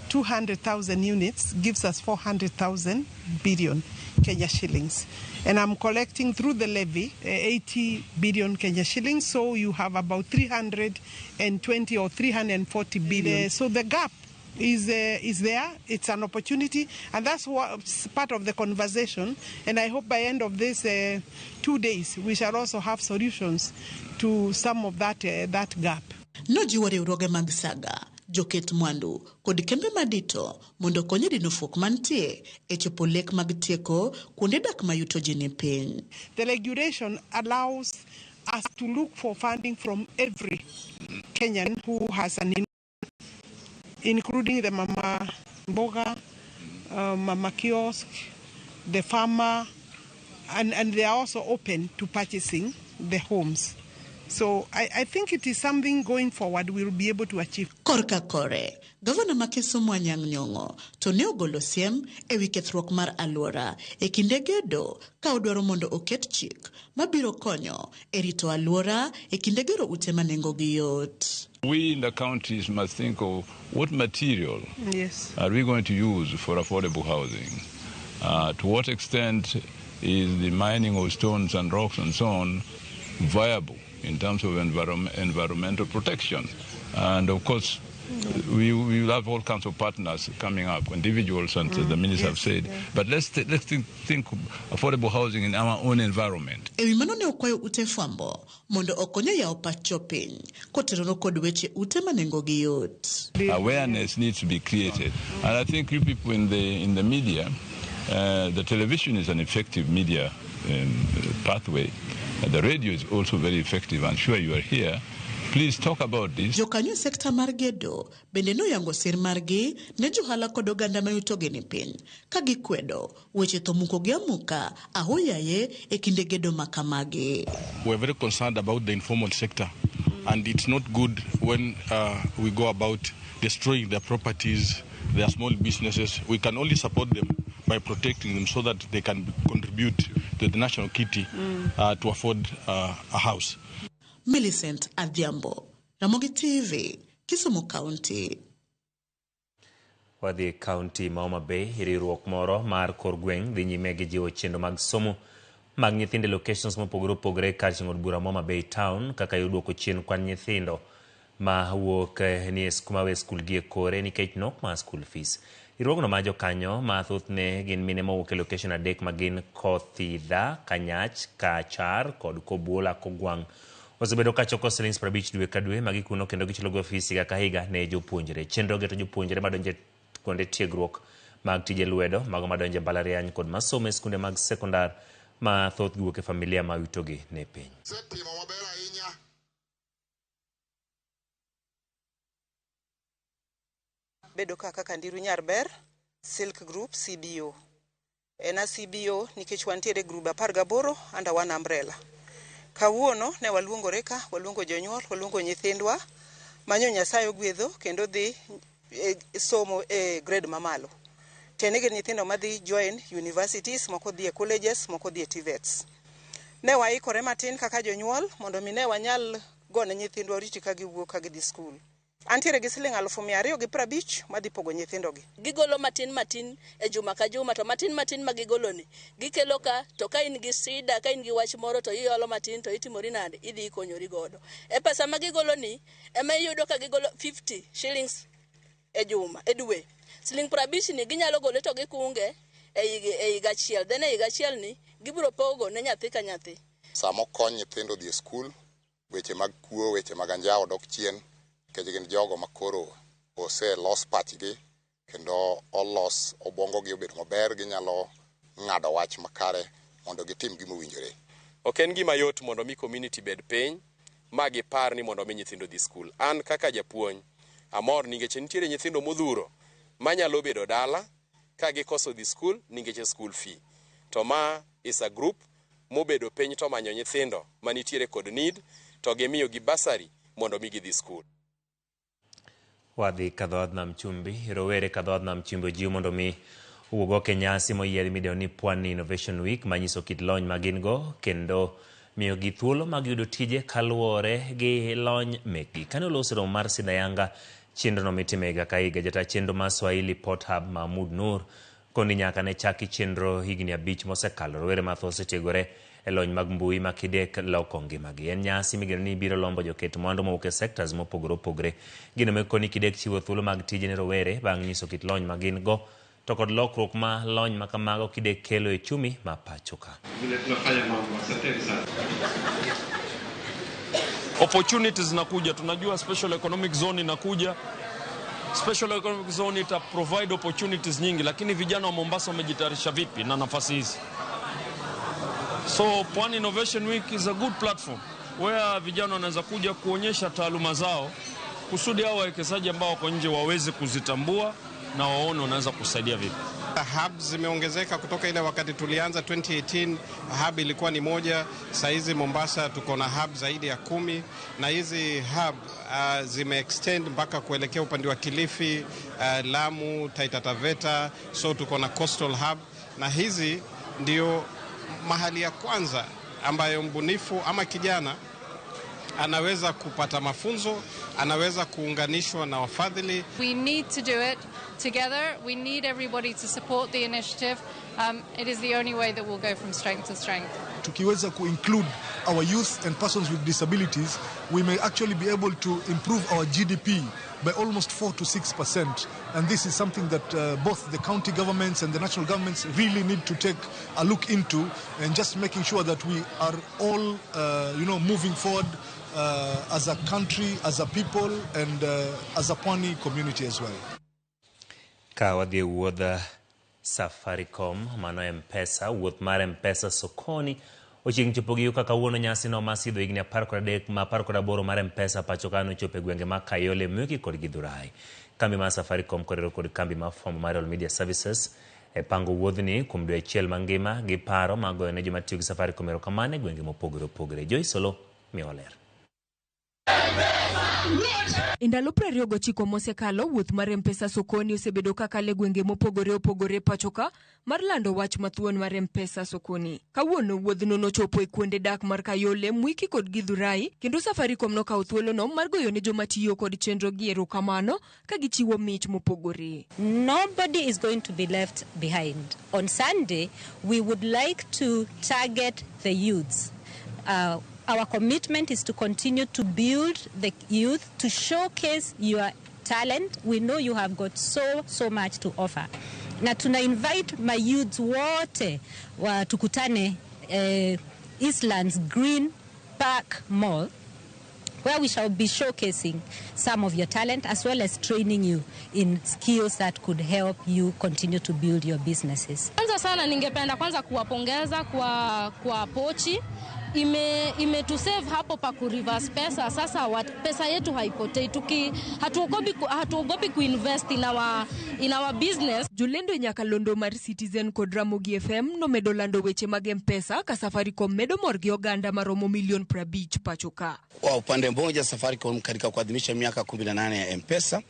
S12: 200,000 units gives us 400,000 billion Kenya shillings. And I'm collecting through the levy 80 billion Kenya shillings, so you have about 320 or 340 billion. So the gap is there. It's an opportunity, and that's what's part of the conversation. And I hope by end of this 2 days, we shall also have solutions to some of that gap.
S11: Nojiwo riwruoge mag saga, joket mwandu kod kembe madito mondo okony e dino fuok mantie e chopo lek mag tieko kuonde dak ma yuto ji ni piny.
S12: The regulation allows us to look for funding from every Kenyan who has an including the mama mboga, mama kiosk, the farmer, and they are also open to purchasing the homes. So I think it is something going forward we will be able to achieve.
S11: Korka kore, Gavana ma Kisumu Anyang' Nyong'o to ne ogolo siem ewi kethruok mar alwora e kinde gedo ka odwaro mondo oket chik mabiro konyo e rito alwora e kinde gero ute ma nengogi yot.
S13: We in the counties must think of what material
S12: yes,
S13: are we going to use for affordable housing? To what extent is the mining of stones and rocks and so on viable in terms of environmental protection? And of course, We will have all kinds of partners coming up, individuals, and the minister have said. But let's think affordable housing in our own environment.
S11: Ewi mano ne okwayo ute fwambo mondo okonye yawo pach jopiny kotenore kod weche ute ma nengogi yot.
S13: Awareness needs to be created, and I think you people in the media, the television is an effective media pathway. The radio is also very effective. I'm sure you are here. Please talk about this.
S11: Jokanyo e sekta mar gedo bende noyango sir margi ne johala kod oganda ma yutogi ni piny ka gikwedo weche tho muko gi amuka ahoyaye e kinde gedo ma kamagi.
S14: We are very concerned about the informal sector, and it's not good when we go about destroying their properties, their small businesses. We can only support them by protecting them so that they can contribute to the national kitty to afford a house.
S11: Millicent Adhiambo, Ramogi TV, Kisumu County.
S1: Wadhi e kaunti ma Homa Bay, riwruok moro mar kor gweng' dhi nyime gi jiwo chenro mag somo mag nyithindo e locations mopogore opogore kar ching'o od bura ma Homa Bay Town kaka yo duoko chien kwan nyithindo ma wuok ni e mawe skul gi e kore nikech nok mar school fees. Riwruogno ma jokanyo ma thothne gin mine mowuok e location adek ma gin Kothidha, Kanyach, Kachar kod Kobuola Kogwang' osebedo ka choko siling 50 dwe ka dwe ma gikuno kendo gichulogo fees higa ka higa ne jopuonjre. Chenro geto jopuonjre madonjo kuonde tiegruok mag tije lwedo, mago madonjo e mbalariany kod masomo e skunde mag sekondar ma thothgi wuok e familia ma yutogi ne piny.
S15: Bedo kaka Ndiru Nyarber, Silk Group CBO. En a CBO nikech wantiere grube 18 under one umbrella. Kawuono ne waluongore ka, waluongo jonyuol, waluongo nyithindwa manyo Nyasaye ogwedho kendo dhi somo e grade mamalo. Tiende gin nyithindo madhi join universities, moko dhi e colleges, moko dhi e TVETs. Ne waikore matin kaka jonyuol mondo mi ne wanyal gone nyithindwa oriti ka giwuok ka gidhi skul. Antiere gi siling 250 madhi pogo nyithindogi.
S16: Gigolo matin matin e juma ka juma, to matin matin ma gigoloni gikelo ka, to ka in gi sida, ka in gi wach moro to iolo matin to itimori nade, idhi ikonyori godo. E pesa ma gigoloni ema iyudo ka gigolo 50 shillings e juma, e dwe. Siling 50 ni ginyalo gole to gikunge e higa achiel. Then e higa achiel ni gibiro pogo ne nyathi ka nyathi.
S17: Sama okony nyithindo dhi e skul, weche mag kuo, weche mag anjawo dok chien, nikech gin jogo makoro oselos pachgi kendo olos obwongogi obedo maber, ginyalo ng'ado wach makare mondo gitim gima owinjore.
S18: Ok en gima yot mondo mi community bed piny ma gipar ni mondo mi nyithindo dhi skul. An kaka japuonj amor nikech nitiere nyithindo modhuro manyalo bedo dala ka gikoso dhi skul nikech school fee. To ma is a group mobedo piny to manyo nyithindo manitiere kod need to gimiyo gi bursary mondo mi gidhi skul.
S1: Wadhi kadhoadh nam chumbi, rowere kadhoadh nam chumbi ojiw mondo mi owuog oko e nyasi moyier midendo ni Pwani Innovation Week manyiso kit lony ma gin go kendo miyogi thuolo mag yudo tije kaluwore gi lony mekgi. Kane oloso romo mar Sidayanga chenrono mitime higa ka higa, jata chenro mar Swahili Port Hub Mahmoud Nur koni nyaka ne chaki chenro higni 5 mosekalo, rowere mathoth osetiegore e lony mag mbui ma kidek loko ngimagi. En nyasi migeno ni biro lombo joket mwandu mowuok e sectors mopogore opogore. Gino mekoni kidek chiwo thuolo mag tije ne rowere bang' nyiso kit lony ma gin go to kod lokruok ma lony ma kamago kidek kelo e chumi ma pacho ka.
S19: Opportunities zinakuja, tunajua special economic zone inakuja. Special economic zone ita provide opportunities nyingi, lakini vijana wa Mombasa wamejitayarisha vipi na nafasi hizi? So Pwani Innovation Week is a good platform where vijana wanaweza kuja kuonyesha taaluma zao kusudi hao wawekezaji ambao wako nje waweze kuzitambua na waone wanaweza kusaidia vipi.
S20: Hubs zimeongezeka kutoka ile wakati tulianza 2018, hub ilikuwa ni moja. Saizi Mombasa tuko na hub zaidi ya 10, na hizi hub zime extend mpaka kuelekea upande wa Kilifi, Lamu, Taita Taveta. So tuko na coastal hub, na hizi ndio mahali ya kwanza ambayo mbunifu ama kijana anaweza kupata mafunzo, anaweza kuunganishwa na wafadhili.
S21: We need to do it together. We need everybody to support the initiative. It is the only way that we'll go from strength to strength.
S4: Tukiweza ku include our youth and persons with disabilities, we may actually be able to improve our GDP by almost 4 to 6%. And this is something that both the county governments and the national governments really need to take a look into, and just making sure that we are all, moving forward as a country, as a people, and as a Pwani community as well.
S1: Ka wadhi e wuodh Safaricom, mano M-Pesa, wuoth mar M-Pesa sokoni ochiegni chopo gi kaka kawuono nyasi no mar sidho higni 13 ma 18 mar M-Pesa pacho ka nochopo e gwenge ma Kayole, Mwiki kod Githurai. Kambi mar Safaricom koriwore kod kambi mar fwambo mar Royal Media Services e pango wuodhni kuom dwe achiel mangima gi paro mar goyo ne joma tiyo gi Safaricom erokamano e gwenge mopogore opogore. Joyce Olo miyowa ler.
S8: E ndalo 29 mosekalo, wuoth mar M-Pesa Sokoni osebedo ka kalo e gwenge mopogore opogore pacho ka mar lando wach mathuon mar M-Pesa Sokoni. Kawuono wuodhno nochopo e kuonde dak mar Kayole, Mwiki kod Githurai, kendo Safaricom nokawo thuolono mar goyo ne joma tiyo kod chenro gi erokamano ka gichiwo mich mopogore.
S22: Nobody is going to be left behind. On Sunday, we would like to target the youths. Our commitment is to continue to build the youth, to showcase your talent. We know you have got so, so much to offer. Na tuna invite my youths wote wa tukutane Eastlands Green Park Mall, where we shall be showcasing some of your talent as well as training you in skills that could help you continue to build your businesses.
S23: Kwanza sana ningependa kwanza kuwapongeza kwa pochi. Imetusave hapo pa ku reverse pesa. Sasa pesa yetu haipotei. Hatuogopi kuinvest in our business.
S8: Jolendo e nyakalondo mar Citizen kod Ramogi FM nomedo lando weche mag M-Pesa ka Safaricom medo mor gi oganda maromo milion 50 pacho ka.
S28: Kwa upande mmoja, Safaricom katika kuadhimisha miaka 18 ya M-Pesa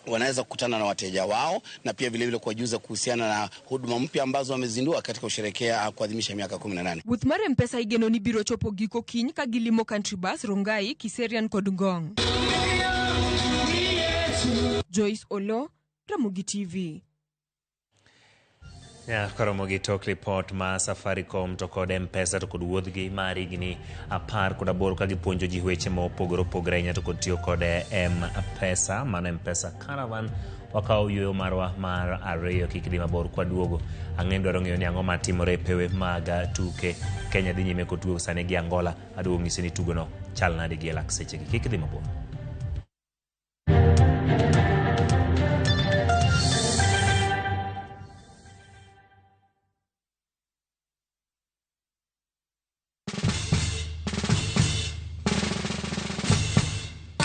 S28: wanaweza kukutana na wateja wao na pia vilevile kuwajuza kuhusiana na huduma mpya ambazo wamezindua katika kusherehekea kuadhimisha miaka 18.
S8: Wuoth mar M-Pesa igeno ni biro chopo giko kiny ka gilimo Country Bus, Rongai, Kiserian kod Ngong. Joyce Olo, Ramogi TV.
S1: Ya, koromo gi tok report ma Safaricom to kod M-Pesa to kod wuodhgi mar higni 18 ka gipuonjo ji weche mopogore opogore ahinya to kod tiyo kod M-Pesa, mano M-Pesa Caravan. Wakawo yueyo marwa mar ariyo, kik idhi mabor kwaduogo. Ang'e dwaro ng'eyo ni ang'o matimore e pewe mag tuke. Kenya dhi nyime kod tugo sani gi Angola. Aduogo ng'isi ni tugono chal nade gi e lak sechegi. Kik idhi mabor.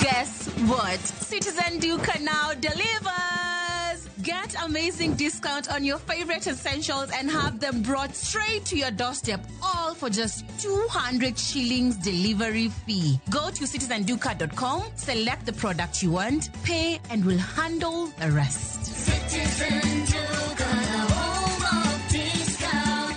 S24: Guess what? Citizen Duka now delivers! Get amazing discount on your favorite essentials and have them brought straight to your doorstep, all for just 200 shillings delivery fee. Go to citizenduka.com, select the product you want, pay, and we'll handle the rest.
S25: Citizen Duka, the home of discount.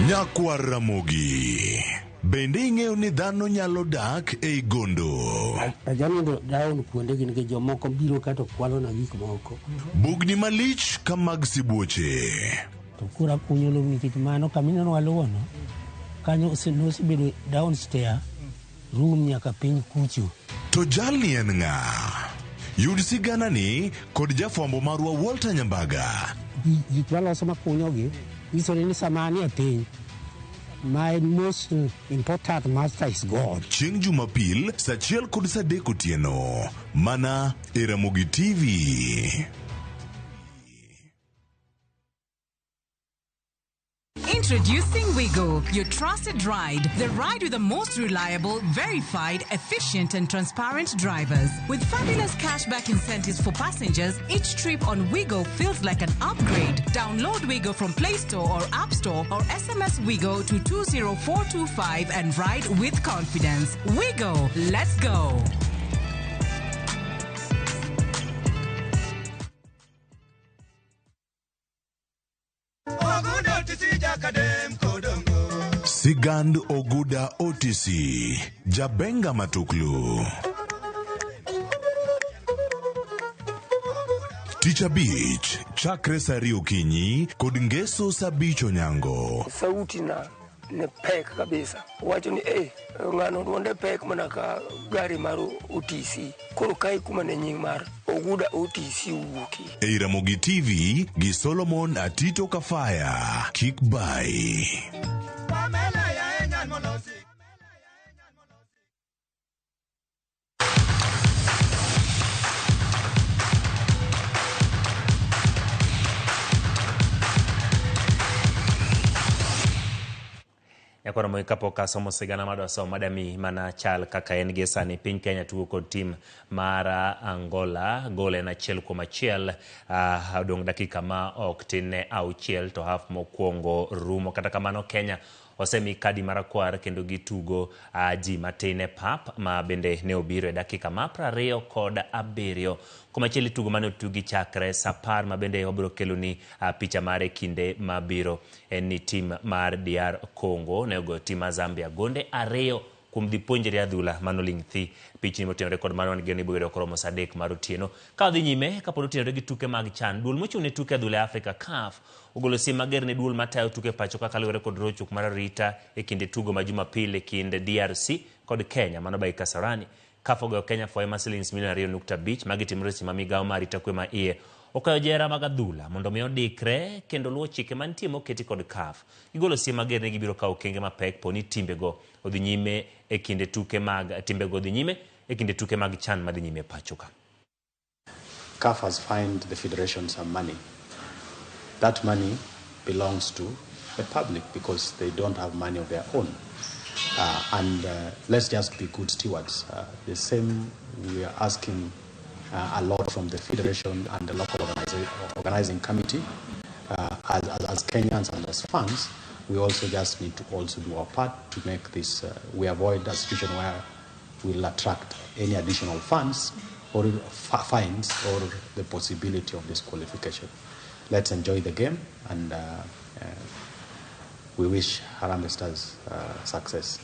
S26: Nyakwar Ramogi, bende ing'eyo ni dhano nyalo dak ei gondo?
S27: Ajanindo down kuondegi nikech jomoko biro ka to kwalona gik moko.
S26: Bugni malich ka mag sibuoche.
S27: To koro akunyo lowo nikech mano kama ineno waluwono, kanyo nosebedo downstairs room nyaka piny kucho.
S26: To jalni en ng'a? Yud siganani kod jafwambo marwa Walter Nyambaga.
S27: Gik maloso makunyogi nyiso ni sama anie piny, my most important master is God.
S26: Chieng' Jumapil saa achiel kod saa adek otieno, mana e Ramogi TV.
S29: Introducing Wigo, your trusted ride. The ride with the most reliable, verified, efficient, and transparent drivers. With fabulous cashback incentives for passengers, each trip on Wigo feels like an upgrade. Download Wigo from Play Store or App Store or SMS Wigo to 20425 and ride with confidence. Wigo, let's go.
S26: Sigand Oguda OTC, Jabenga Matuklu. Tich Abich chakre saa ariyo okinyi kod Ngeso saa abich onyango.
S2: Sauti na ne pek kabisa. Wacho ni eh, ng'ano duonde pek mana ka gari mar OTC. Koro kae kuma ne nying mar Oguda OTC owuokie.
S26: Ei Ramogi TV gi Solomon Atito Kafaya. Kik bai.
S1: Nyakwar Ramogi kapok asomo sigana madwa somo madami mana chal kaka en gie sani piny Kenya tugo kod tim mar Angola gol en 1-1 odong' dakika ma ok tin ne 6 to haf mokwongo rumo. Kata kamano Kenya osemi kadi marakwar kendo gitugo ji matin e pap ma bende ne obiro e dakika ma 27. Komachielo tugo mane otugi chakre saa 10 ma bende wabiro keloni picha mare kinde mabiro en ni tim mar DR Congo ne ogoyo tim mar Zambia gonde 2 kuom dhi puonjre adhula manoling' thi. Pichni motenore kod mano wan gi ni ibiro yudo koromo saa 3 mar otieno. Ka wadhi nyime kapod otenore gi tuke mag CHAN, duol mochung' ne tuke adhula e Afrika CAF ogolo siem mager ne duol matayo tuke pacho kaka luwore kod rochruok mar arita e kinde tugo ma Jumapil e kind DRC kod Kenya mano by Kasarani. CAF ogoyo Kenya fwaye mar silings milion 2.5 magi timore seche ma migawo mar arita kwe ma iye okayo jehera mag adhula mondo mi odikre kendo luwo chike mantie moketi kod CAF. Gigolo siem mager ni gibiro kawo okenge mapek po ni timbego odhi nyime e kinde tuke mag timbego odhi nyime e kinde tuke mag CHAN madhi nyime pacho ka.
S3: CAF has fined the federation some money. That money belongs to the public because they don't have money of their own. And let's just be good stewards. The same we are asking a lot from the federation and the local organizing committee. As Kenyans and as fans, we also just need to also do our part to make this, we avoid a situation where we'll attract any additional funds or fines or the possibility of disqualification. Let's enjoy the game, and we wish Harambee Stars success.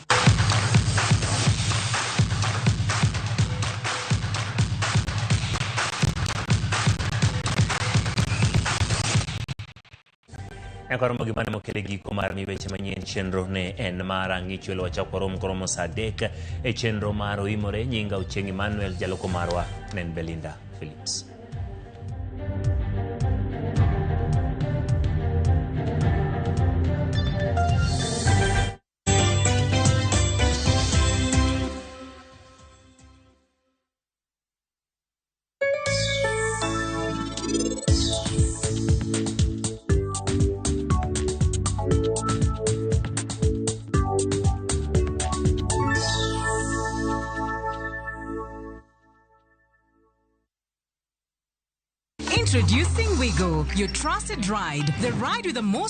S1: Nyakwar Ramogi mane mokele giko mar mi weche manyien chenro ne en mar ang'icho elo wachako warom koromo saa 3 e chenro mar Oimore. Nyinga Ochieng' Emmanuel, jaloko marwa ne en Belinda Phillips.
S29: Introducing Wigo, your trusted ride, the ride with the most